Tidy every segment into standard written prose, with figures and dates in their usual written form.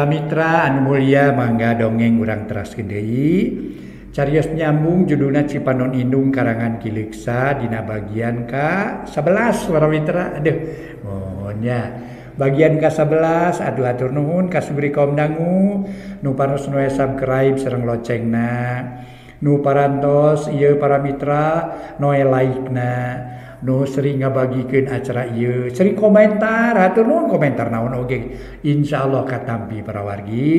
Para mitra anu mulia mangga dongeng urang teraskeun deui. Carios nyambung judulna Cipanon Indung karangan Ki Leuksa dina bagian ka-11 para mitra. Aduh, mohon ya. Bagian ka-11 aduh hatur nuhun ka sugri kaum dangu nu parantos nu subscribe sareng locengna. Nu parantos ieu para mitra noe like-na. Nu sering ngabagikeun acara ieu, sering komentar, hatur nuhun komentar naon oge. Insyaallah katampi para wargi.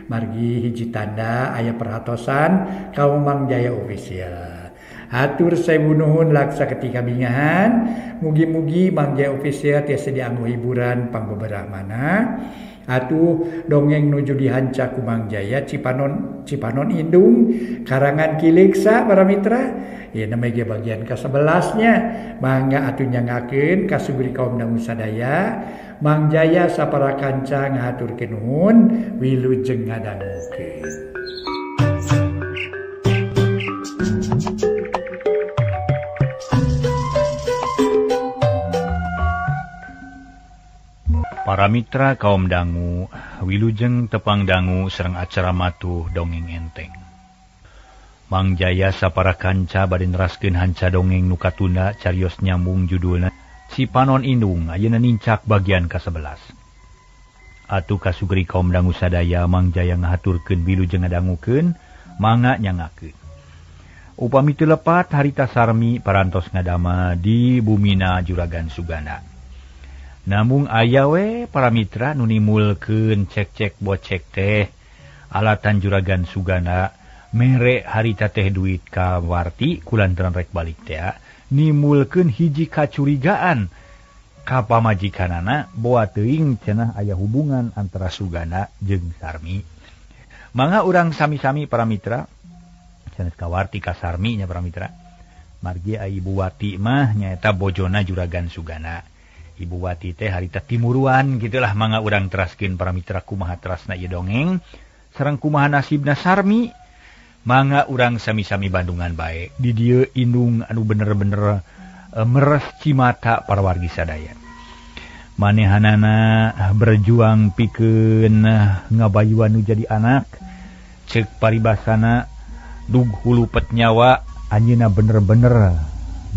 Margi hiji tanda aya perhatosan kaum Mang Jaya Official. Hatur sewu nuhun laksa ketika bingahan, mugi-mugi Mang Jaya Official tiasa dianggo hiburan pangbeberah mana. Atuh dongeng nuju dihanca ku Mang Jaya Cipanon Cipanon Indung karangan Ki Leuksa para mitra. Ya namanya ge bagian ka-11 nya. Mangga atuh nyangakeun ka sugri kaum dangu sadaya. Mang Jaya sapara kanca ngahaturkeun nuhun wilujeng ngadangukeun. Para mitra kaum dangu, wilujeng tepang dangu sareng acara matuh dongeng enteng. Mang Jaya sapara kanca bade neraskeun hanca dongeng nu katunda carios nyambung judulna Cipanon Indung ayeuna nincak bagian ka-11. Atuh kasugri kaum dangu sadaya Mang Jaya ngahaturkeun wilujeng ngadangukeun mangga nyangakeun. Upami teu lepat harita Sarmi parantos ngadama di bumina Juragan Sugana. Namung aya we para mitra nu nimulkeun cek-cek bocek teh alatan Juragan Sugana mere harita teh duit ka Warti kulantaran rek balik teh nimulkeun hiji kacurigaan ka pamajikanana boa teuing cenah aya hubungan antara Sugana jeung Sarmi. Mangga urang sami-sami para mitra sanes ka Warti ka Sarmi nya para mitra. Margi Ibu Wati mah nyaeta bojona Juragan Sugana. Ibu Wati teh harita timuruan gitulah mangga urang teraskeun para mitra kumaha terasna ieu dongeng sareng kumaha nasibna Sarmi. Mangga urang sami-sami bandungan bae di dieu indung anu bener-bener meres cimata para wargi sadaya. Manehanana berjuang pikeun ngabayuan nu jadi anak ceuk paribasana dug hulupet nyawa anjeunna bener-bener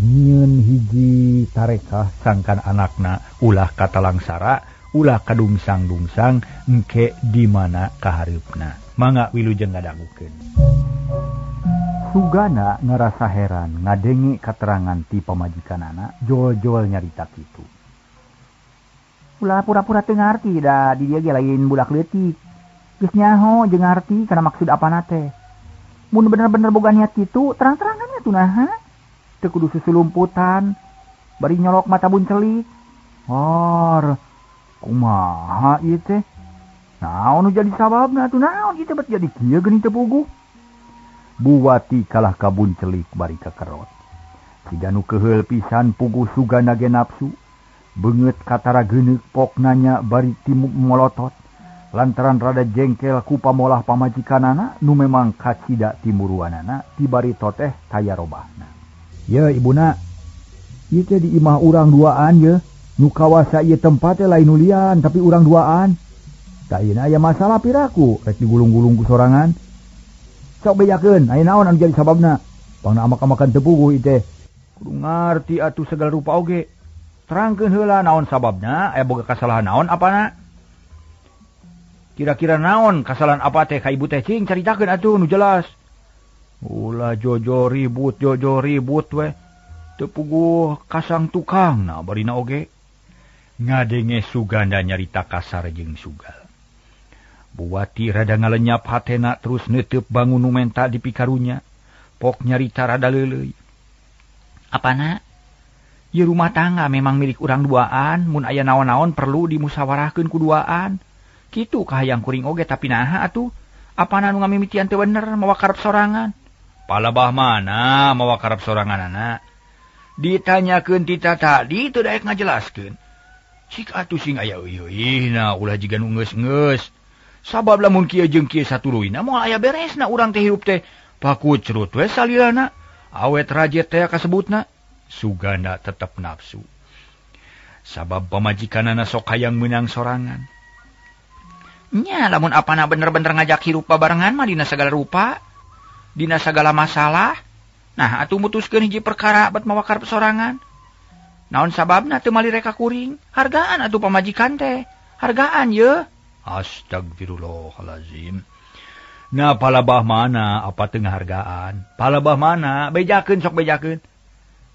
nyieun hiji tarekah sangkan anakna ulah katalangsara ulah kadungsang-dungsang engke di mana kahareupna. Mangga wilujeng ngadangukeun. Sugana ngerasa heran ngadenge katerangan ti pamajikanana jol-jol nyarita kitu. Ulah pura-pura teu ngarti da di dieu ge lain budak leutik. Geus nyaho jeung ngarti kana maksud apana teh. Mun bener-bener boga niat kitu terang-terangan atuh naha. Teu kudu susulumputan bari nyolok mata buncelik. Hor, kumaha ieu teh? Naon nu jadi sababna atuh naon ieu teh bet jadi kieu geuning teu puguh. Buwati kalah kabuncelik bari kakerot. Siga nu keuheul pisan puguh Sugana ge nafsu. Beungeut katara geuneuk pok nanya bari timuk molotot. Lantaran rada jengkel ku pamolah pamajikanana nu memang kacida timuruanana tibari toteh taya robahna. Ye ibuna, ieu teh di imah urang duaan ye, nu kawasa ieu tempat teh lain nulian tapi urang duaan. Tah ayeuna aya masalah piraku rek digulung-gulung ku sorangan. Sok bejakeun, aya naon anu jadi sababna? Pangna amak-amakan teu puguh ieu teh. Kudu ngarti atuh segala rupa oge. Terangkeun heula naon sababna, aya boga kasalahan naon apana? Kira-kira naon kasalahan apa teh ka ibu teh cing caritakeun atuh nu jelas. Ulah jojo ribut we. Teu puguh kasang tukang na barina oge. Ngadenge Suganda nyarita kasar jeung Sugal. Buwati rada ngalenyap hatena terus neuteub bangun nu menta di pikarunya. Pok nyarita rada leuleuy. Apana? Ieu rumah tangga memang milik urang duaan, mun aya naon-naon perlu dimusyawarahkeun ku duaan. Kitu kahayang kuring oge tapi naha atuh? Apana nu ngamimitian teu bener mawa karep sorangan? Palebah mana mawa karep soranganana? Ditanyakeun ti tadi teu daek ngajelaskeun. Cik atuh sing aya euy-euy-na ulah jiga nu geus-geus. Sabab lamun kieu jeung kieu satuluyna moal aya beresna urang teh hirup teh. Pakucrut we salilana, awet rajet teh kasebutna. Sugana tetep nafsu. Sabab pamajikanana sok hayang meunang sorangan. Nya lamun apana bener-bener ngajak hirup babarengan mah dina sagala rupa, dina sagala masalah. Nah atuh mutuskeun hiji perkara bet mawa karep sorangan. Naon sababna teu malire ka kuring? Hargaan atuh pamajikan teh. Hargaan ye. Astagfirullahalazim. Nah palabah mana apa teu ngahargaan? Palabah mana? Bejakeun sok bejakeun.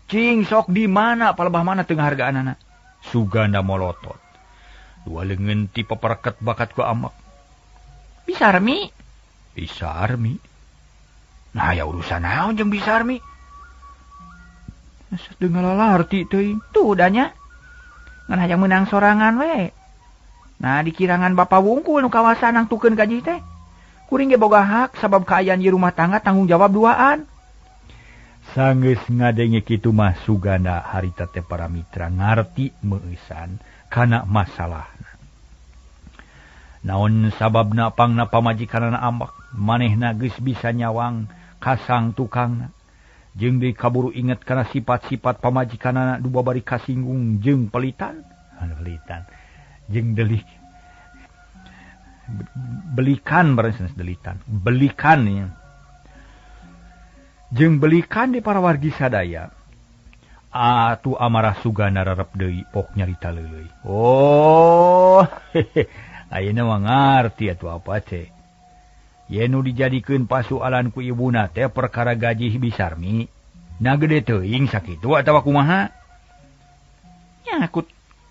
Cing sok di mana palabah mana teu ngahargaanana? Suganda molotot. Dua leungeun ti papereket bakat ku amak. Bisarmi? Bisarmi? Nah ya urusan naon jeung Bisarmi? Asa teu ngalalarti teuing. Tuh danya. Ngan hayang meunang sorangan we. Nah dikirangan bapa wungkul nu kawasan nangtukeun gaji teh. Kuring ge boga hak sabab kaayaan di rumah tangga tanggung jawab duaan. Sanggeus ngadenge kitu mah Suganda harita teh para mitra ngarti meueusan kana masalahna. Naon sababna pangna pamajikanana ambak, manehna geus bisa nyawang kasang tukangna. Jeung deui kaburu inget kana sifat-sifat pamajikanana du babari kasinggung jeung pelitan. Pelitan. Jeung delik. Belikan bareng delitan. Belikan ya. Jeung belikan di para wargi sadaya. Atuh amarah Suganda rarep deui pok nyarita leuleui. Oh, ayeuna mah ngarti atuh apa teh. Ye nu dijadikeun pasualan ku ibuna teh perkara gaji Bisarmi. Na gede teuing sakitu atawa kumaha? Nya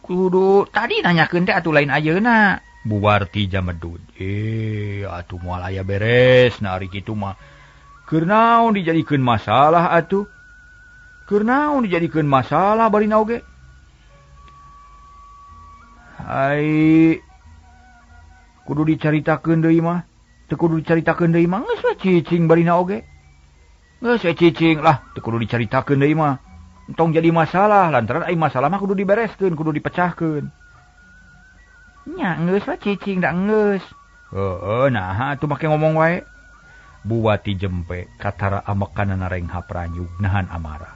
kudu tadi nanyakeun teh atuh lain ayeuna. Buwarti jamedud. Atuh moal aya beres na ari kitu mah. Keur naon dijadikeun masalah atuh? Keur naon dijadikeun masalah barina oge? Ai kudu dicaritakeun deui mah. Teu kudu dicaritakeun deui mah geus we cicing barina oge. Geus we cicing lah, teu kudu dicaritakeun deui mah. Entong jadi masalah lantaran ai masalah mah kudu dibereskeun, kudu dipecahkeun. Nya geus we cicing da geus. Heeh, naha atuh make ngomong wae. Buwati jempe katara amekanana narengha pranyug nahan amarah.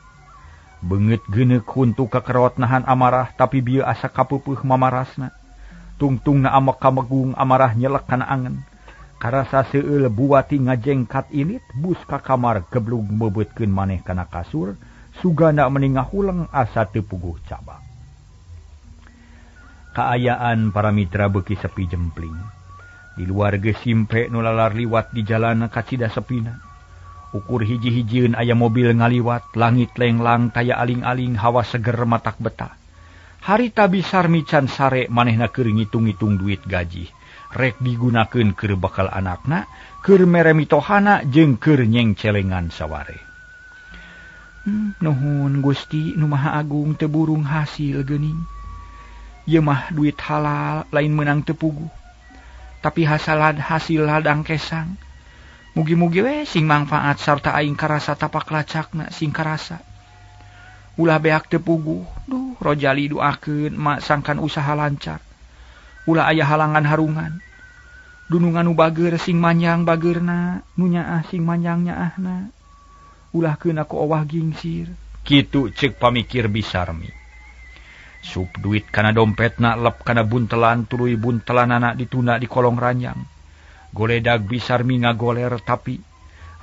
Beungeut geuneuk huntu kakerot nahan amarah tapi bieu asa kapeupeih mamarasna. Tungtungna amek kamegung amarah nyelek kana angen. Karasa seueul Buwati ngajengkat init bus ka kamar geblug meubeutkeun maneh kana kasur. Suganda meni ngahuleng asa teu puguh cabak. Kaayaan para mitra beuki sepi jempling. Di luar geus simpe nu lalar liwat di jalan kacida sepina. Ukur hiji-hijieun aya mobil ngaliwat, langit lenglang taya aling-aling hawa seger matak betah. Harita Bisarmi can sare manehna keur ngitung-ngitung duit gaji. Rek digunakeun keur bakal anakna, keur mere mitohana jeung keur nyengcelengan saware. Nuhun Gusti nu Maha Agung teu burung hasil geuning. Ieu mah duit halal lain meunang teu puguh. Tapi hasalad hasil ladang kesang. Mugi-mugi we sing mangfaat sarta aing karasa tapak lacakna sing karasa. Ulah beak teu puguh. Duh, Rojali duakeun mak sangkan usaha lancar. Ulah aya halangan harungan. Dunungan nu bager sing manjang bageurna, nu nyaah sing manjang nyaahna. Ulah keun aku owah gingsir. Kitu ceuk pamikir Bisarmi. Sup duit kana dompetna lep kana buntelan tuluy buntelanana ditunda di kolong ranjang. Goledag Bisarmi ngagoler tapi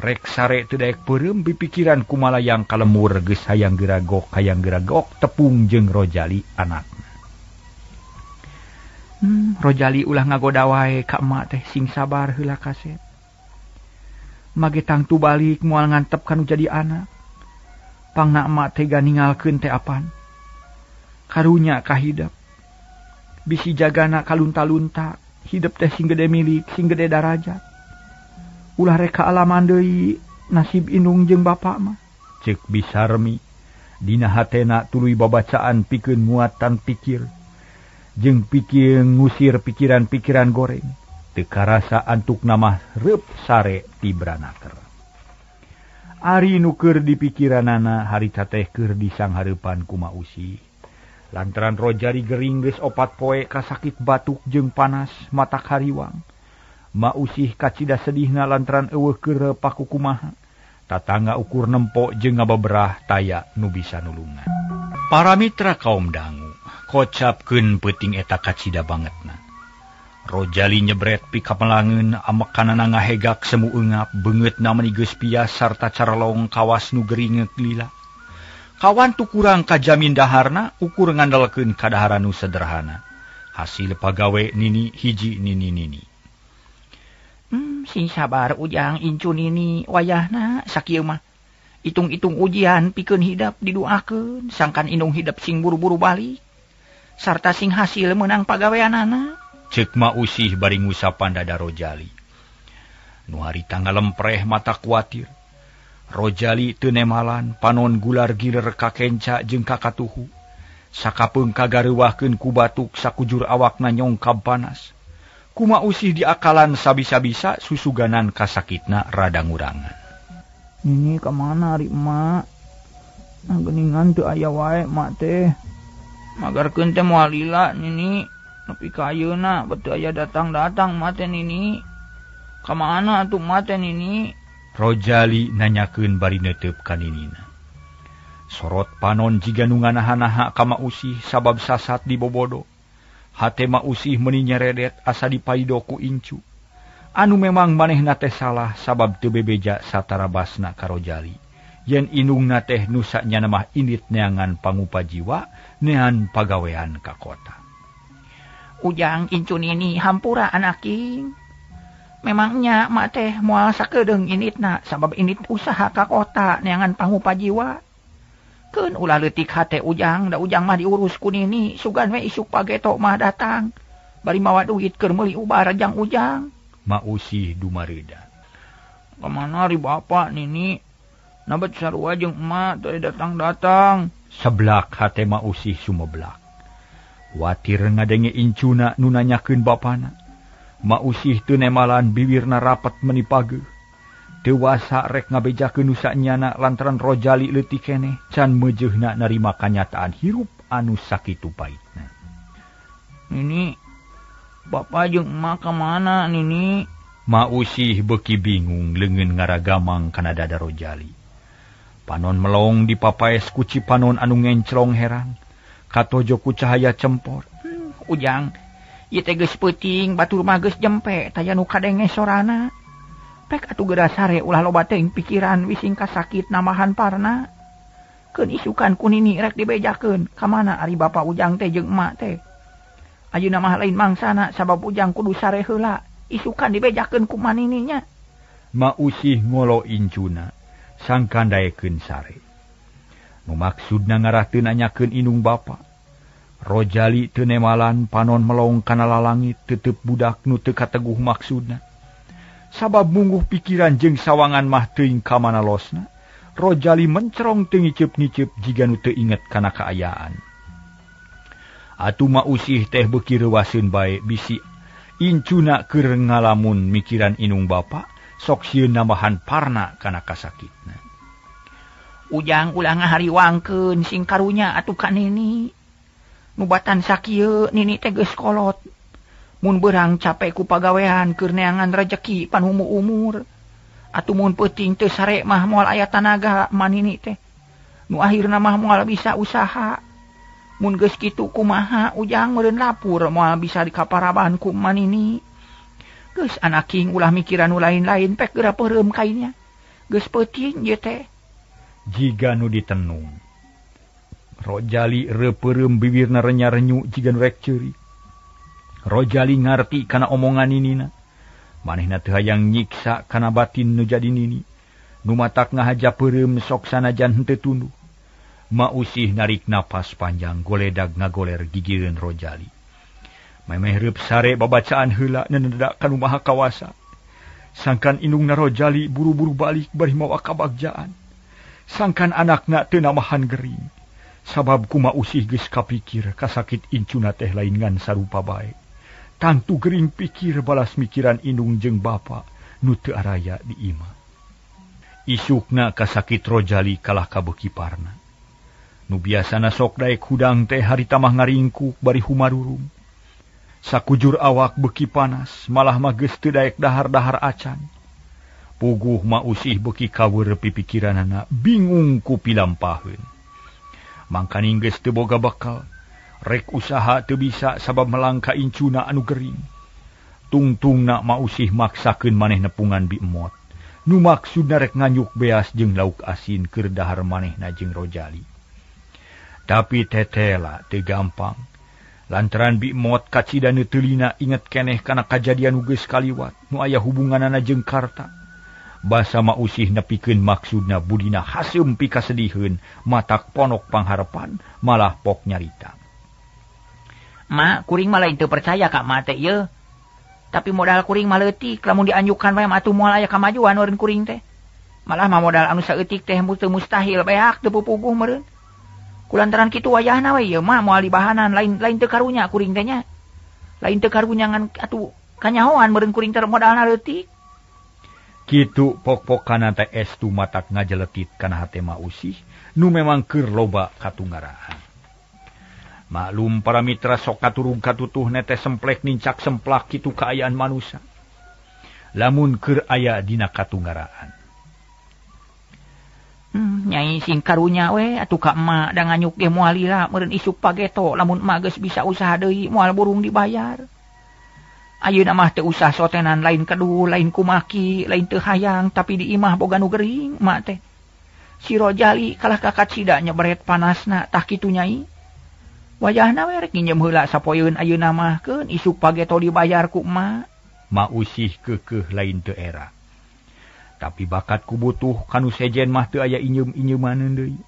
rek sare teu daek peureum pipikiran kumalayang kalemur geus hayang geragok tepung jeung Rojali anakna. Rojali ulah ngagoda wae ka emak teh sing sabar heula kaset. Mage tangtu balik moal ngantep kanu jadi anak. Pangna emak teh ganingalkeun teh apan. Karunya kahidep. Bisi jagana kalunta-lunta, hidep teh sing gede milik, sing gede darajat. Ulah reka alaman deui nasib indung jeung bapak mah. Ceuk Bisarmi dina hatena tuluy babacaan pikeun muatan pikir. Jeung pikir ngusir pikiran-pikiran goreng. Teu karasa antukna mah reup sare tibranaker. Ari nu keur dipikiranana harita teh keur disanghareupan ku Mausi. Lantaran Rojali gering geus 4 poe kasakit batuk jeung panas matak hariwang. Mausih kacida sedihna lantaran eueuh keur pakukumaha. Tatangga ukur nempo jeung ngababerah taya nu bisa nulungan. Para mitra kaum dangu, kocapkeun peuting eta kacida bangetna. Rojali nyebret pikapelangeun amekanana ngahegak semu eungap beungeutna meuni geus pias sarta carelong kawas nu geringeuk lila. Kawan tu kurang kajamin daharna ukur ngandalkeun kadaharan nu sederhana. Hasil pagawe nini hiji nini nini. Sing sabar Ujang incu nini wayahna sakieu mah. Itung-itung ujian pikeun hidap diduakeun sangkan indung hidap sing buru-buru balik. Sarta sing hasil meunang pagaweanana. Ceuk Ma Usih bari ngusapan dada Rojali. Nu harita ngalempreh mata kuatir. Rojali teu nemalan panon gular giler ka kenca jeung ka katuhu. Sakapeung kagareuwahkeun ku batuk sakujur awakna nyongkab panas. Kuma Usih diakalan sabisa-bisa susuganan kasakitna rada ngurangan. Nini ka mana ari emak? Nah geuningan teu aya wae emak teh. Magarkeun teh moal lila nini. Nepi ka ayeuna beuteung aya datang-datang emak teh nini. Ka mana atuh emak teh nini? Rojali nanyakeun bari neuteup ka ninina. Sorot panon jiga nu nganaha-naha ka Ma Usih sabab sasat di bobodo. Hate Ma Usih meuni nyeredet asa dipaido ku incu. Anu memang manehna teh salah sabab teu bebeja satarabasna ka Rojali. Yen indungna teh nu sanyana mah indit neangan pangupa jiwa, nean pagawean ka kota. Ujang incu nini hampura anaking. Memangnya mak teh moal sakedeung inditna sabab indit usaha ka kota neangan pangupa jiwa. Keun ulah leutik hate Ujang, da Ujang mah diurus ku nini, sugan we isuk pageto mah datang. Bari mawa duit keur meuli ubar jang Ujang. Ma Usih dumareuda. Ka mana ari bapa nini? Nabet sarua jeung emak teu datang-datang. Seblak hate Ma Usih sumeblak. Watir ngadenge incuna nu nanyakeun bapana. Ma Usih teu nemalan biwirna rapet meuni pageuh. Dewasa rek ngabejakeun nu sanyana lantaran Rojali leutik keneh can meujeuhna narima kanyataan hirup anu sakitu paitna. Nini, bapa jeung emak ka mana nini? Ma Usih beuki bingung leungeun ngaragamang kana dada Rojali. Panon melong dipapaes ku cipanon anu ngenclong herang, katojo ku cahaya cempor. Ujang, ieu teh geus peuting batur mah geus jempe taya nu kadenge sorana. Pek atuh geura sare ulah loba teuing pikiran wising kasakit nambahan parna. Keun isukan ku nini rek dibejakeun ka mana ari bapa Ujang teh jeung emak teh. Ayeuna mah lain mangsana sabab Ujang kudu sare heula, isukan dibejakeun ku manininya. Ma Usih ngolo incuna sangkan daekeun sare. Nu maksudna ngarah teu nanyakeun indung bapa. Rojali teu nemalan panon melong kana lalangit tetep budak nu teu kateguh maksudna. Sabab mungguh pikiran jeung sawangan mah teuing ka mana losna, Rojali mencerong teu ngiceup-ngiceup jiga nu teu inget kana kaayaan. Atuh Ma Usih teh beuki reuwaseun bae bisi incuna keur ngalamun mikiran indung bapa, sok sieun nambahan parna kana kasakitna. Ujang ulah ngahariwangkeun sing karunya atuh ka nini. Nu batan sakieu nini teh geus kolot. Mun beurang capek ku pagawean keur neangan rejeki panhumu umur. Atuh mun peuting teu sare mah moal aya tanaga manini teh. Nu akhirna mah moal bisa usaha. Mun geus kitu kumaha Ujang meureun lapur moal bisa dikaparaban ku manini. Geus anaking ulah mikiran nu lain-lain pek geura peureum kainnya. Geus peuting ieu teh. Jiga nu ditenung. Rojali reupeurem bibirna renya-renyu jiga nu rek ceurik. Rojali ngarti kana omongan ninina. Manehna teu hayang nyiksa kana batin nu jadi nini. Nu matak ngahaja peureum sok sanajan henteu tunduh. Ma Usih narik napas panjang goledag ngagoler gigireun Rojali. Memeh reup sare babacaan heula nenedak ka nu Maha Kawasa. Sangkan indungna Rojali buru-buru balik bari mawa kabagjaan. Sangkan anakna teu namahan gering. Sabab ku Ma Usih geus kapikir kasakit incuna teh lain ngan sarupa bae. Tangtu gering pikir balas mikiran indung jeung bapa nu teu araya di imah. Isukna kasakit Rojali kalah kabeuki parna. Nu biasana sok daek hudang teh harita mah ngaringkuk bari humarurung. Sakujur awak beuki panas, malah mah geus teu daek dahar-dahar acan. Puguh Ma Usih beuki kaweur pipikiranana, bingung ku pilampaheun. Mangkaning geus teu boga bekal. Rek usaha teu bisa sabab melangka incuna anu gering. Tungtungna Mausih maksakeun maneh nepungan Bi Emot. Nu maksudna rek nganyuk beas jeung lauk asin keur dahar manehna jeung Rojali. Tapi tetela teu gampang. Lantaran Bi Emot kacida neuteulina inget keneh kana kajadian nu geus kaliwat nu aya hubunganana jeung Karta. Basa Mausih nepikeun maksudna budina haseum pikasediheun matak ponok pangharepan malah pok nyarita. Ma, kuring mah lain teu percaya ka ma teh ieu. Tapi modal kuring mah leutik, lamun dianjukan wae mah atuh moal aya kamajuan eureun kuring teh. Malah mah modal anu saeutik teh teu mustahil beak teu pupuguh meureun. Kulantaran kitu wayahna we ieu mah moal dibahanan lain lain teu karunya kuring teh nya. Lain teu karunya ngan atuh kanyahoan meureun kuring teh modalna leutik. Kitu pok-pokana teh estu matak ngajeletit kana hate Mausih nu memang keur loba katunggaraan. Maklum para mitra sok katurung katutuh netes semplek nincak semplak kitu kaayaan manusia. Lamun keur aya dina katunggaraan. Nyai sing karunya we atuh ka emak da nganyuk ge moal lila meureun isuk pageto lamun emak geus bisa usaha deui moal burung dibayar. Ayeuna mah teu usah sotenan lain keduh, lain kumaki, lain teu hayang tapi di imah boga nu gering emak teh. Si Rojali kalah ka kacida nyebret panasna tah kitu nyai. Wajahna we rek nginjem heula sapoeun ayeuna mah keun isuk pageto dibayar ku emak. Mausih keukeuh lain teu era. Tapi bakat ku butuh kanu sejen mah teu aya inyeum-inyeumaneun deui.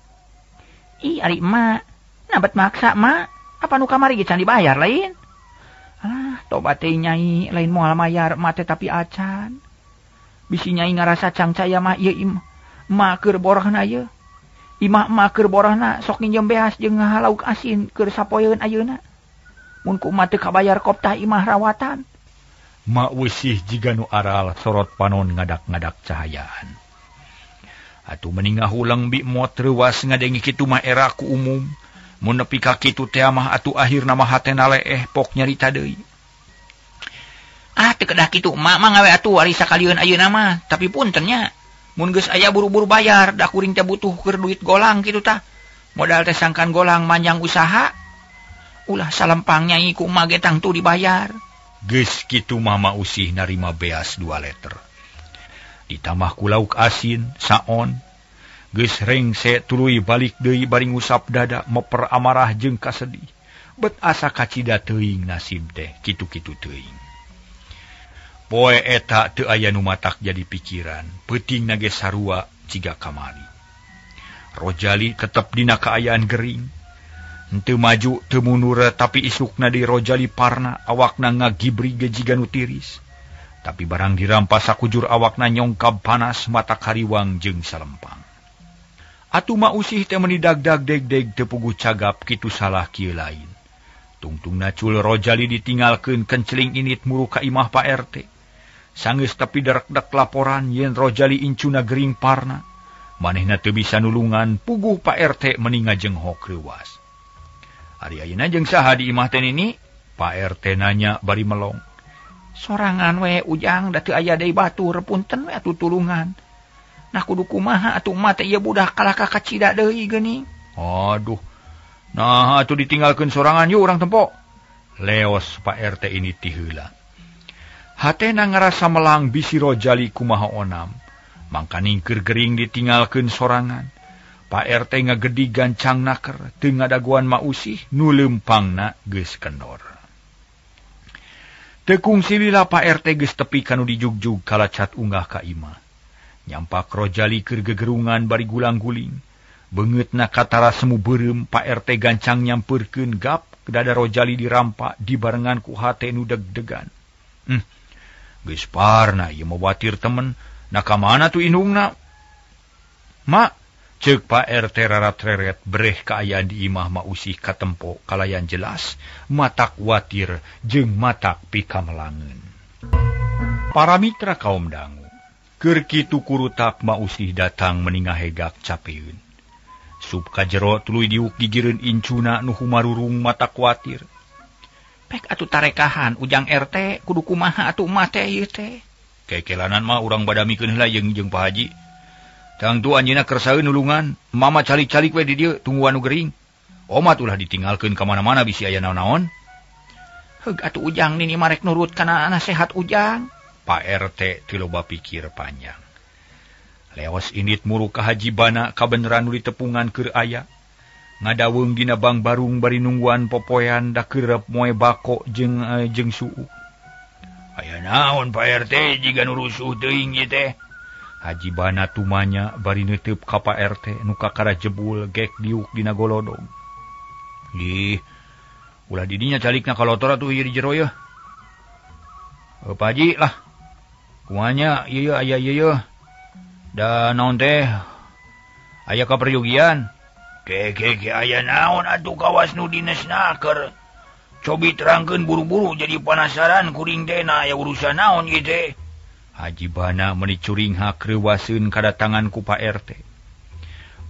Ih ari emak, nabet maksa emak, apa nu kamari ge can dibayar lain? Alah, tobat teh nyai lain moal mayar emak teh tapi acan. Bisi nyai ngarasa cangcaya mah ieu emak keur borohna ieu. Imah emak keur borohna sok nginjem beas jeung ngahalauk asin keur sapoeun ayeuna. Mun ku emak teu kabayar koptah imah rawatan. Mausih jiga nu aral sorot panon ngadak-ngadak cahayaan. Atuh meni ngahulang Bi Emot reuwas ngadengi kitu mah era ku umum. Mun nepi ka kitu teh mah atuh akhirna mah hatena leeh pok nyarita deui. Ah teu kedah kitu emak mah ngawe atuh ari sakalieun ayeuna mah, tapi punten nya. Mun geus aya buru-buru bayar, da kuring teh butuh keur duit golang kitu tah. Modal teh sangkan golang manjang usaha. Ulah salempang nyai ku emak ge tangtu dibayar. Geus kitu mah Mausih narima beas 2 liter. Ditambah ku lauk asin, saon. Geus rengse tuluy balik deui bari ngusap dada meper amarah jeung kasedih. Bet asa kacida teuing nasib teh kitu-kitu teuing. Poe eta teu aya nu matak jadi pikiran, peutingna ge sarua jiga kamari. Rojali tetep dina kaayaan gering. Henteu maju teu mundur tapi isukna di Rojali parna awakna ngagibri ge jiga nu tiris. Tapi barang dirampas sakujur awakna nyongkab panas mata kariwang jeung salempang. Atuh Mausih teh meuni dag-dag deg-deg teu puguh cagap kitu salah kieu lain. Tungtungna cul Rojali ditinggalkeun kenceling init muru ka imah Pak RT. Sanggeus tepi derekdek laporan yen Rojali incuna gering parna. Manehna teu bisa nulungan puguh Pak RT meuni ngajenghok reuwas. Ari ayeuna jeung saha di imah teh nini? Pak RT nanya bari melong. Sorangan we ujang da teu aya deui batur punten we atuh tulungan. Nah kudu kumaha atuh emak teh ieu budak kalah ka kacida deui geuning. Aduh. Nah atuh ditinggalkeun sorangan yuk urang tempo. Leos Pak RT ini ti heula. Hatena ngarasa melang bisi Rojali kumaha onam. Mangkaning keur gering ditinggalkeun sorangan. Pak RT ngagedi gancang naker teu ngadaguan Mausih nu leumpangna geus kendor. Teu kungsi lila Pak RT geus tepi kanu dijugjug kalacat unggah ka imah. Nyampak Rojali keur gegerungan bari gulang-guling. Beungeutna katara semu beureum Pak RT gancang nyampeurkeun gap dada Rojali dirampak dibarengan ku hate nu deg-degan. Geus parna ieu mah watir temen, na ka mana tuh indungna? Mak, ceuk Pak RT rarat-reret breh kaayaan di imah Mausih katempo kalayan jelas, matak watir jeung matak pikamelangeun. Para mitra kaum dangu, keur kitu kurutak Mausih datang meni ngahegak capeun. Sup ka jero tuluy diuk gigireun incuna nu humarurung matak watir. Pek atuh tarekahan ujang RT kudu kumaha atuh emak teh ieu teh. Kekelanan mah urang badamikeun heula jeung Pak Haji. Tangtu anjeunna kersaeun nulungan, mama calik-calik we di dieu tungguan nu gering. Omat ulah ditinggalkeun ka mana-mana bisi aya naon-naon. Heug atuh Ujang nini marek nurut kana nasehat Ujang. Pak RT teu loba pikir panjang. Leos indit muru ka Haji Bana kabeneran nu ditepungan keur aya. Ngadaweung dina bang barung bari nungguan popoean da keureup moe bako jeung jeung suuk. Aya naon Pak RT jiga nu rusuh teuing ieu teh. Haji Bana tumanya bari neuteup ka Pak RT nu kakara jebul gek diuk dina golodog. Ih, ulah didinya calikna kalotor atuh ieu di jero yeuh. Pak Haji lah. Kumanya ieu aya ieu. Da naon teh? Aya kaperyogian. Ke aya naon atuh kawas nu dinas naker. Cobi terangkeun buru-buru jadi penasaran kuring teh na aya urusan naon ieu teh. Haji Bana meuni curinghak reuwaseun kadatangan ku Pak RT.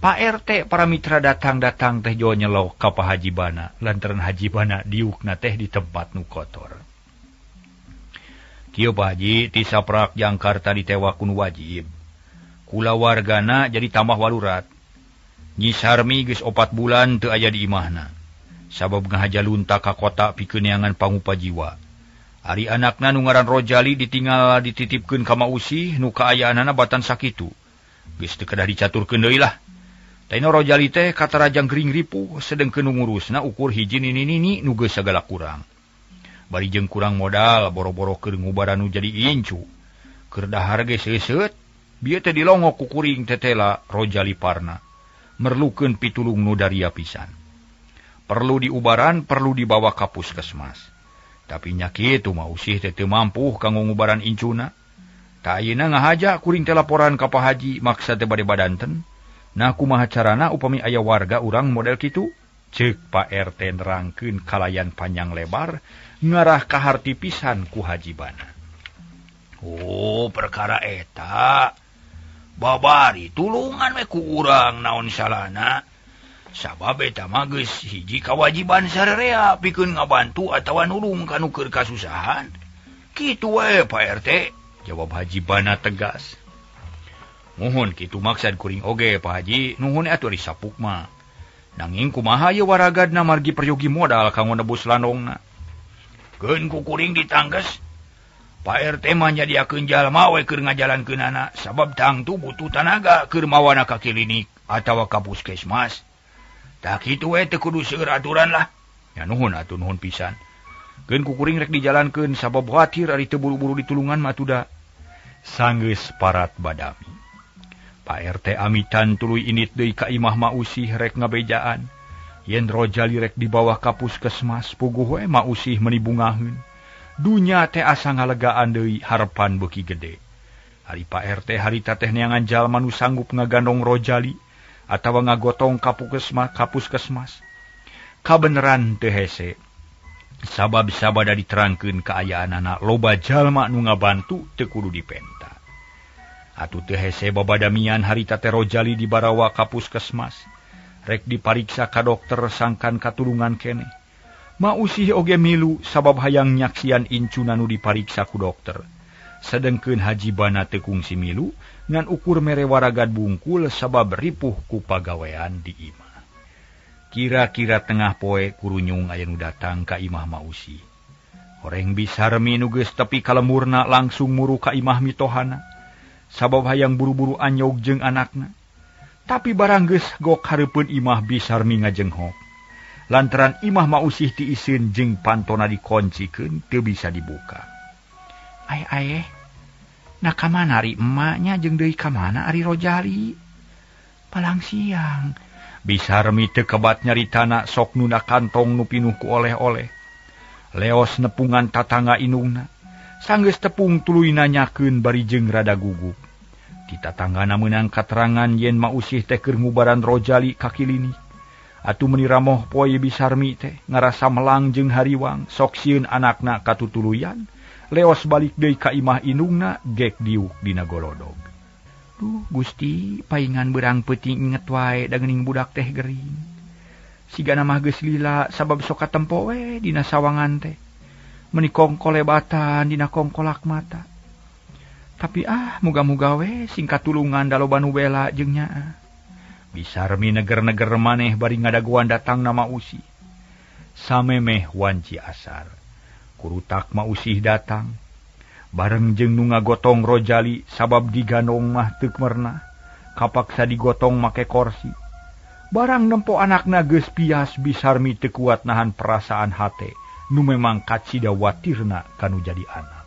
Pak RT para mitra datang-datang teh jol nyelok ka Pak Haji Bana lantaran Haji Bana diukna teh di tempat nu kotor. Kieu Pak Haji ti saprak Jakarta ditewak ku nu wajib. Kulawargana jadi tambah walurat. Nyi Sarmi geus 4 bulan teu aya di imahna. Sabab ngahaja lunta ka kota pikeun neangan pangupa jiwa. Ari anakna nu ngaran Rojali ditinggal dititipkeun ka Mausih nu kaayaanana batan sakitu. Geus teu kedah dicaturkeun deui lah. Taina Rojali teh katarajang gering ripuh sedengkeun nu ngurusna ukur hiji nini-nini nu geus sagala kurang. Bari jeung kurang modal boro-boro keur ngubaran nu jadi incu. Keur dahar ge seuseut, bieu teh dilongok ku kuring tetela Rojali parna. Merlukeun pitulung nu daria pisan. Perlu diubaran, perlu dibawa ka puskesmas. Tapi nya kitu mah usih teh teu mampu kanggo ngubaran incuna. Ta ayeuna ngahaja kuring teh laporan ka Pak Haji maksa teh bade badanten. Nah kumaha carana upami aya warga urang model kitu? Ceuk Pak RT nerangkeun kalayan panjang lebar ngarah ka harti pisan ku Haji Bana. Oh, perkara eta. Babari tulungan we ku urang naon salana. Sabab eta mah geus hiji kawajiban sararea pikeun ngabantu atawa nulung ka nu keur kasusahan. Kitu we Pak RT, jawab Haji Bana tegas. Muhun kitu maksad kuring oge Pak Haji, nuhun atuh ari sapuk mah. Nanging kumaha ieu waragadna margi peryogi modal kanggo nebus landongna. Keun ku kuring ditangges. Pak RT mah nyadiakeun jalma we keur ngajalankeunana sabab tangtu butuh tanaga keur mawana ka klinik atawa ka puskesmas. Tah kitu we teu kudu seueur aturan lah. Ya nuhun atuh nuhun pisan. Keun ku kuring rek dijalankeun sabab khawatir ari teu buru-buru ditulungan mah atuh da. Sanggeus parat badami. Pak RT amitan tuluy init deui ka imah Mausih rek ngabejaan. Yen Rojali rek dibawa ka puskesmas puguh we Mausih meuni bungaheun. Dunya teh asa ngalegaan deui harepan beuki gede. Ari Pak RT harita teh neangan jalma nu sanggup ngagandong Rojali atawa ngagotong ka puskesmas. Kabeneran teu hese. Sabab sabada diterangkeun kaayaanana loba jalma nu ngabantu teu kudu dipenta. Atuh teu hese babadamian harita teh Rojali dibarawa ka puskesmas. Rek dipariksa ka dokter sangkan katulungan keneh. Mausih oge milu sabab hayang nyaksian incuna nu dipariksa ku dokter. Sedengkeun Haji Bana teu kungsi milu ngan ukur mere waragad bungkul sabab ripuh ku pagawean di imah. Kira-kira tengah poe kurunyung aya nu datang ka imah Mausih. Horeng Bisarmi nu geus tepi ka lemurna langsung muru ka imah mitohana. Sabab hayang buru-buru anyog jeung anakna. Tapi barang geus gok hareupeun imah Bisarmi ngajenghok. Lantaran imah Mausih tiiseun jeung pantona dikoncikeun teu bisa dibuka. Aeh aeh, nah ka mana ari emaknya jeung deui ka mana ari Rojali? Palang siang. Bisarmi teu kebat nyaritana sok nuna kantong nu pinuh ku oleh-oleh. Leos nepungan tatangga indungna. Sanggeus tepung tuluy nanyakeun bari jeung rada gugup. Ti tatanggana meunang katerangan yen Mausih teh keur ngubaran Rojali ka klinik. Atuh meuni ramoh poe Bisarmi teh ngarasa melang jeung hariwang sok sieun anakna katutuluyan. Leos balik deui ka imah indungna gek diuk dina golodog. Duh Gusti, paingan beurang peuting inget wae da geuning budak teh gering. Sigana mah geus lila sabab sok katempo we dina sawangan teh. Meuni kongkolebatan dina kongkolak mata. Tapi ah muga-muga we sing katulungan da loba nu bela jeung nyaah. Bisarmi neger-neger maneh bari ngadagoan datang na Mausih. Samemeh wanci asar. Kurutak Mausih datang. Bareng jeung nu ngagotong Rojali sabab diganong mah teu merenah. Kapaksa digotong make korsi. Barang nempo anakna geus pias Bisarmi teu kuat nahan perasaan hate nu memang kacida watirna kanu jadi anak.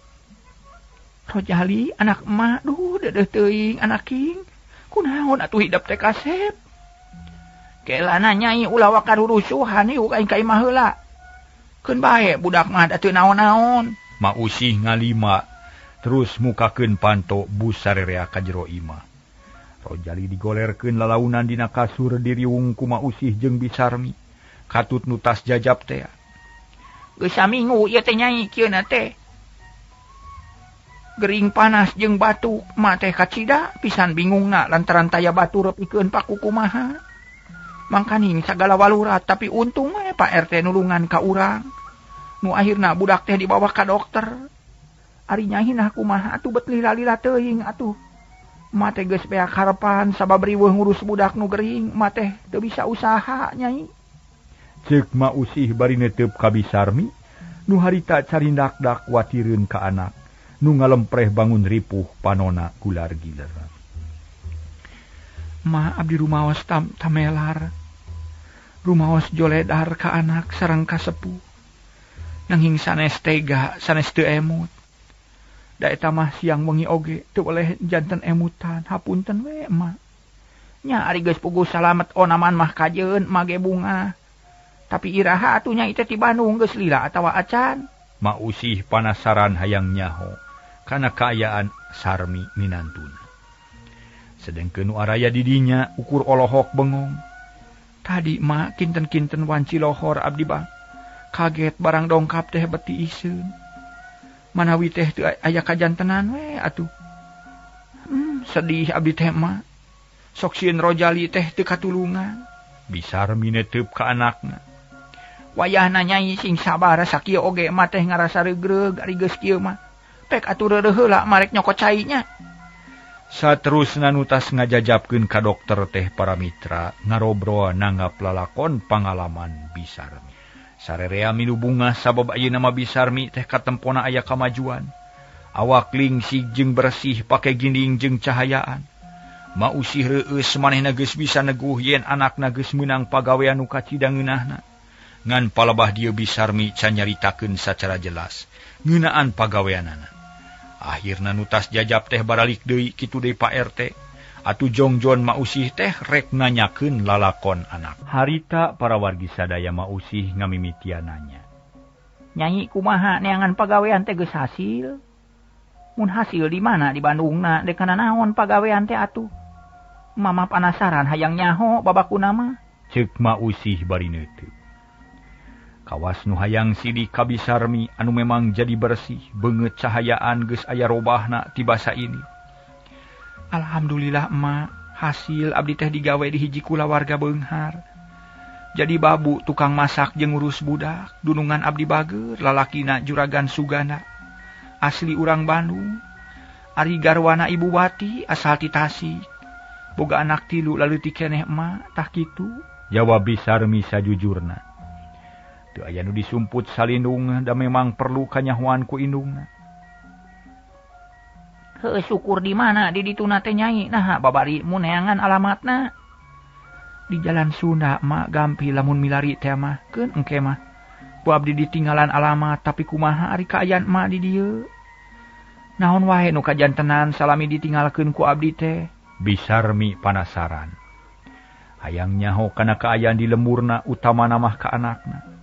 Rojali anak emak, duh dedeh teuing anak king. Kunaon atuh hidep teh kasep. Kelana nyai ulah waka rurusuhan ieu ka imah heula. Keun bae budak mah da teu naon-naon. Mausih ngalima terus mukakeun panto bus sarerea ka jero imah. Rojali digolerkeun lalaunan dina kasur diriung ku Mausih jeung Bisarmi. Katut nu tas jajap teh. Geus saminggu ieu teh nyai kieu na teh. Gering panas jeung batuk, ma teh kacida pisan bingungna lantaran taya batur pikeun paku kumaha. Mangkaning sagala walurat tapi untung we Pak RT nulungan ka urang. Nu akhirna budak teh dibawa ka dokter. Ari nyahinah kumaha atuh bet lila-lila teuing atuh. Ma teh geus beak harepan sabab riweuh ngurus budak nu gering, ma teh teu bisa usaha nyai. Ceuk Mausih bari neteup ka Bisarmi, nu harita carindak-dak watireun ka anak. Nu ngalempreh bangun ripuh panona gular giler. Ma abdi rumaos tamelar. Rumaos joledar ka anak sareng ka sepuh. Nanging sanes tega, sanes teu emut. Da eta mah siang wengi oge teu oleh janten emutan, hapunten we ma. Nya ari geus puguh salamet onaman mah kajeun mage bunga. Tapi iraha atuh nya teh ti Bandung geus lila atawa acan. Mausih panasaran hayang nyaho kana kaayaan Sarmi minantuna. Sedengkeun nu araya di dinya ukur olohok bengong. Tadi ma kinten-kinten wanci lohor abdi bang. Kaget barang dongkap teh beti iseun. Manawi teh teu aya kajantenan we atuh. Sedih abdi teh ma. Sok sieun Rojali teh teu katulungan. Bisarmi neteup ka anakna. Wayahna nyai sing sabar sakieu oge ma teh ngarasa reugreug ari geus kieu mah. Pek atuh reureuh heula marek nyokot cai nya. Saterusna nu tas ngajajapkeun ka dokter teh para mitra ngarobrol nanggap lalakon pangalaman Bisarmi. Sarerea milu bungah sabab ayeuna mah Bisarmi teh katempona aya kamajuan. Awak lingsig jeung bersih pake ginding jeung cahayaan. Mausih reueus manehna geus bisa neguh yen anakna geus meunang pagawean nu kacida ngeunahna. Ngan palebah dieu Bisarmi can nyaritakeun sacara jelas ngeunaan pagaweanana. Akhirna nu tas jajap teh baralik deui kitu deui Pak RT. Atuh jongjon Mausih teh rek nanyakeun lalakon anak. Harita para wargi sadaya Mausih ngamimitian nanya. Nyai kumaha neangan pagawean teh geus hasil? Mun hasil di mana di Bandungna dek kana naon pagawean teh atuh? Mama panasaran hayang nyaho babakuna mah. Ceuk Mausih bari neuteuk. Kawas nu hayang sidik ka Bisarmi anu memang jadi bersih, beungeut cahayaan geus aya robahna ti basa ini. Alhamdulillah emak, hasil abdi teh digawe di hiji kulawarga beunghar. Jadi babu tukang masak jeung ngurus budak, dunungan abdi bager, lalakina juragan Sugana. Asli urang Bandung. Ari garwana Ibu Wati asal ti Tasik. Boga anak tilu laleutik keneh emak, tah kitu. Jawab Bisarmi sajujurna. Teu aya nu disumput salindung da memang perlu kanyahoan ku indungna. Heuh syukur di mana di dituna teh nyai naha babari mun neangan alamatna. Di jalan Sunda mak gampil lamun milari teh mah keun engke mah. Ku abdi ditinggalan alamat tapi kumaha ari kaayaan emak di dieu. Naon wae nu kajantenan salami ditinggalkeun ku abdi teh. Bisarmi panasaran. Hayang nyaho kana kaayaan di lemburna utamana mah ka anakna.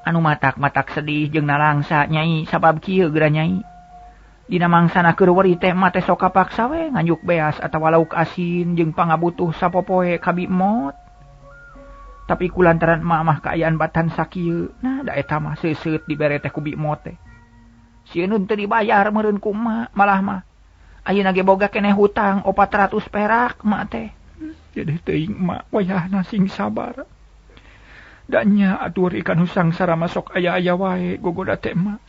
Anu matak-matak sedih jeung nalangsa nyai sabab kieu geura nyai. Dina mangsana keur weri teh mah teh sok kapaksa we nganjuk beas atawa lauk asin jeung pangabutuh sapopoe ka bimot. Tapi kulantaran emak mah kaayaan batan sakieu, nah da eta mah seuseut dibere teh ku bimot teh. Sieun teu dibayar meureun ku emak malah mah. Ayeuna ge boga keneh hutang 400 perak emak teh. Jadi teuing emak wayahna sing sabar. Danya atur ikan husang sarama sok aya-aya wae gogoda teh emak.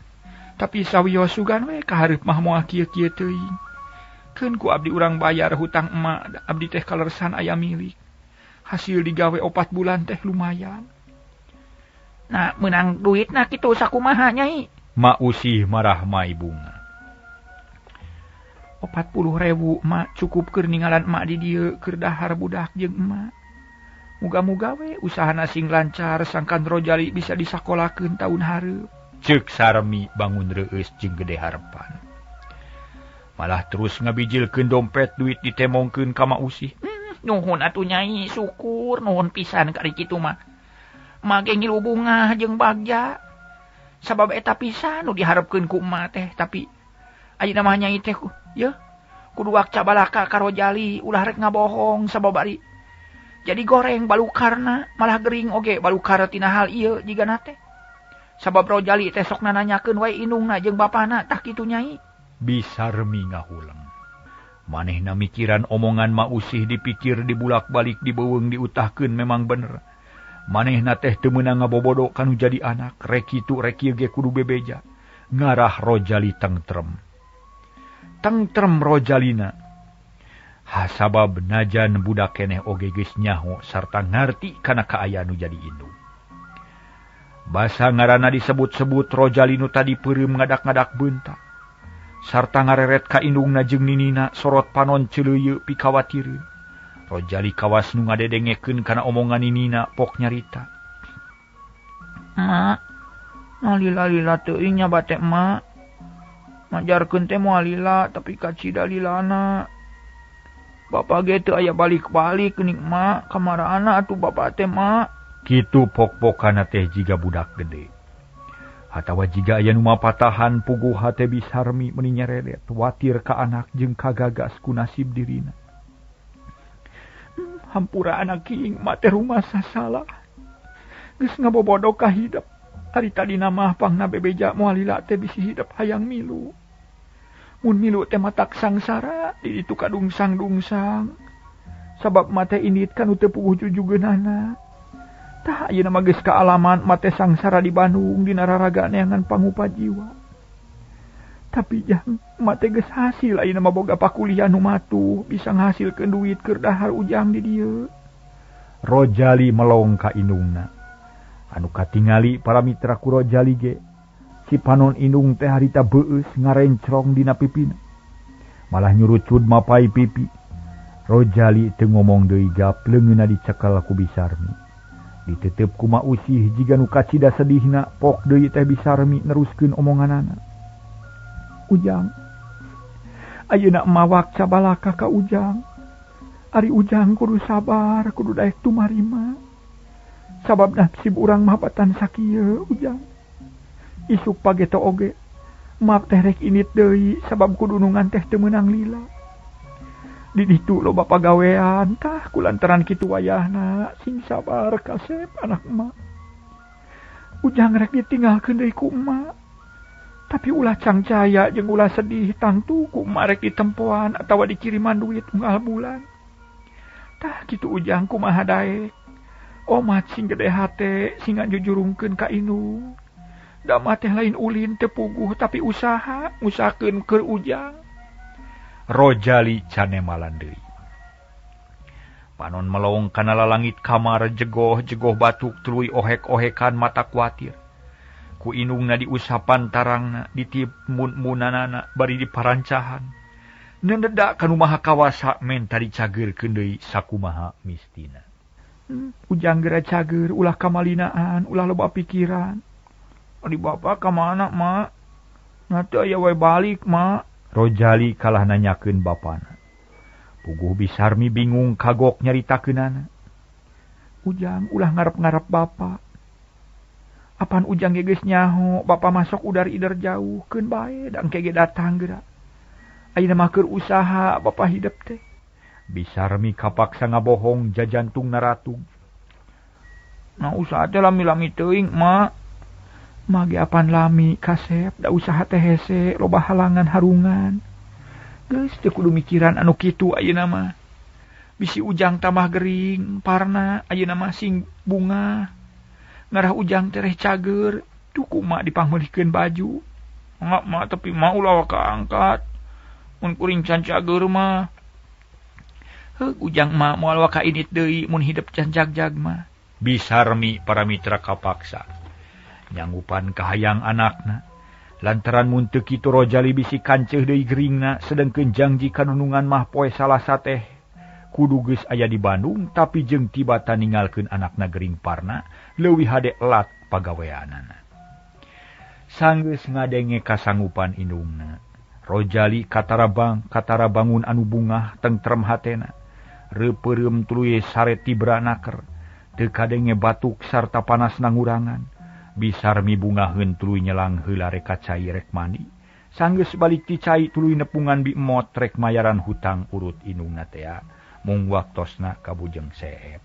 Tapi sawios sugan we kahareup mah moal kieu-kieu teuing. Keun ku abdi urang bayar hutang emak, abdi teh kalersan aya milik. Hasil digawe 4 bulan teh lumayan. Nah meunang duitna kitu sakumaha Nyai? Ma Usih marah Mai Bunga. 40.000 mak cukup keur ningalan emak di dieu keur dahar budak jeung emak. Muga-muga we usahana sing lancar sangkan Rojali bisa disakolakeun taun hareup. Ceuk Sarmi bangun reueus jeung gede harepan. Malah terus ngabijilkeun dompet duit ditemongkeun ka Ma Usih. Nuhun atuh Nyai, syukur nuhun pisan kari kitu mah. Emak ge ngilu bungah jeung bagja. Sabab eta pisan nu diharepkeun ku emak teh, tapi ayeuna mah Nyai teh yeuh kudu wakca balaka ka Rojali ulah rek ngabohong sabab ari jadi goreng balukarna malah gering oge balukar tina hal ieu jigana teh. Sabab Rojali teh sok nanyakeun wae indungna jeung bapana tah kitu Nyai. Bisarmi ngahuleng. Manehna mikiran omongan Ma Usih dipikir dibulak-balik dibeuweung diutahkeun memang bener. Manehna teh teu meunang ngabobodo kanu jadi anak, rek kitu rek ieu ge kudu bebeja. Ngarah Rojali tengtrem. Tengtrem Rojalina. Hasabab najan budak keneh oge geus nyaho sarta ngarti kana kaayaan nu jadi indung. Basa ngaranna disebut-sebut Rojali nu tadi peureum ngadak-ngadak beunta. Sarta ngareret ka indungna jeung ninina sorot panon ceuleuyeu pikawatireun. Rojali kawas nu ngadedengekeun kana omongan ninina pok nyarita. Mak, lila-lila teuing nya bate emak. Majarkeun teh moal lila tapi kacida lilana. Bapa ge teu aya balik-balik geuning emak, kamarana atuh bapa teh mak. Kitu pok-pokana teh jiga budak gede. Atawa jiga aya nu mapatahan puguh hate Bisarmi meuni nyeredet watir ka anak jeung kagagas ku nasib dirina. Hampura anak king emak teh rumasa salah. Geus ngabobodo ka hidep. Ari tadina mah pangna bebeja moal lila teh bisi hidep hayang milu. Mun milu teh matak sangsara di ditu kadungsang-dungsang. Sabab mah teh indit kanu teu puguh jujugeunana. Tah ayeuna mah geus kaalaman mah teh sangsara di Bandung dina raraga neangan pangupa jiwa. Tapi jang mah teh geus hasil ayeuna mah boga pakuliah nu matuh bisa ngahasilkeun duit keur dahar ujang di dieu. Rojali melong ka indungna. Anu katingali para mitra ku Rojali ge si panon indung teh harita beueus ngarencrong dina pipina. Malah nyurucud mapai pipi. Rojali teu ngomong deui gap leungeunna dicekel ku Bisarmi. Ditetep ku Ma Usih jiga nu kacida sedihna pok deui teh Bisarmi neruskeun omonganana. Ujang, ayeuna emak wakca balaka ka Ujang. Ari Ujang kudu sabar, kudu daek tumarima. Sabab nasib urang mah batan sakieu Ujang. Isuk pageto oge emak teh rek init deui sabab kudunungan teh teu meunang lila. Di ditu loba pagawean tah kulantaran kitu wayahna sing sabar kasep anak emak. Ujang rek ditinggalkeun deui ku emak. Tapi ulah cangcaya jeung ulah sedih tangtu ku emak rek ditempoan atawa dikiriman duit unggal bulan. Tah kitu Ujang kumaha daek. Omat sing gede hate sing ngajujurungkeun ka indung. Da mah teh lain ulin teu puguh tapi usaha ngusahakeun keur Ujang. Rojali canemalan deui. Panon melong kana lalangit kamar jegoh-jegoh batuk tuluy ohek-ohekan mata kuatir. Ku indungna diusapan tarangna ditimun-munanana bari diparancahan. Nendedak kanu maha kawasa menta dicageurkeun deui sakumaha mistina. Ujang geura cager ulah kamalinaan ulah loba pikiran. Ari bapa ka mana mak? Na teu aya wae balik mak. Rojali kalah nanyakeun bapana. Puguh Bisarmi bingung kagok nyaritakeunana. Ujang ulah ngarep-ngarep bapa. Apan Ujang ge geus nyaho bapa masuk udar ider jauh keun bae da engke ge datang geura. Ayeuna mah keur usaha bapa hidep teh. Bisarmi kapaksa ngabohong jajantung naratug. Nah usaha teh lami-lami teuing mak. Mage apan lami kasep da usaha teh hese loba halangan harungan. Geus teu kudu mikiran anu kitu ayeuna mah. Bisi Ujang tambah gering parna ayeuna mah sing bunga. Ngarah Ujang tereh cager tuh ku mak dipangmeulikeun baju. Mak mak tapi mak ulah waka angkat. Mun kuring can cager mah. Heug Ujang mah moal waka init deui mun hidep can jagjag mah. Bisarmi para mitra kapaksa. Nyanggupan kahayang anakna lantaran mun teu kitu Rojali bisi kanceuh deui geringna sedengkeun jangji kanunungan mah poe Salasa teh kudu geus aya di Bandung tapi jeung tibata ninggalkeun anakna gering parna leuwih hade elat pagaweanana. Sanggeus ngadenge kasanggupan indungna, Rojali katara bangun anu bungah tengtrem hatena. Reupeureum tuluy sare tibra naker, teu kadenge batuk sarta panas nangurangan. Bisar mibungaheun tuluy nyelang heula rek ka cai rek mandi. Sanggeus balik ti cai tuluy nepungan Bi Emot rek mayaran hutang urut indungna tea. Mung waktosna kabujeng seep.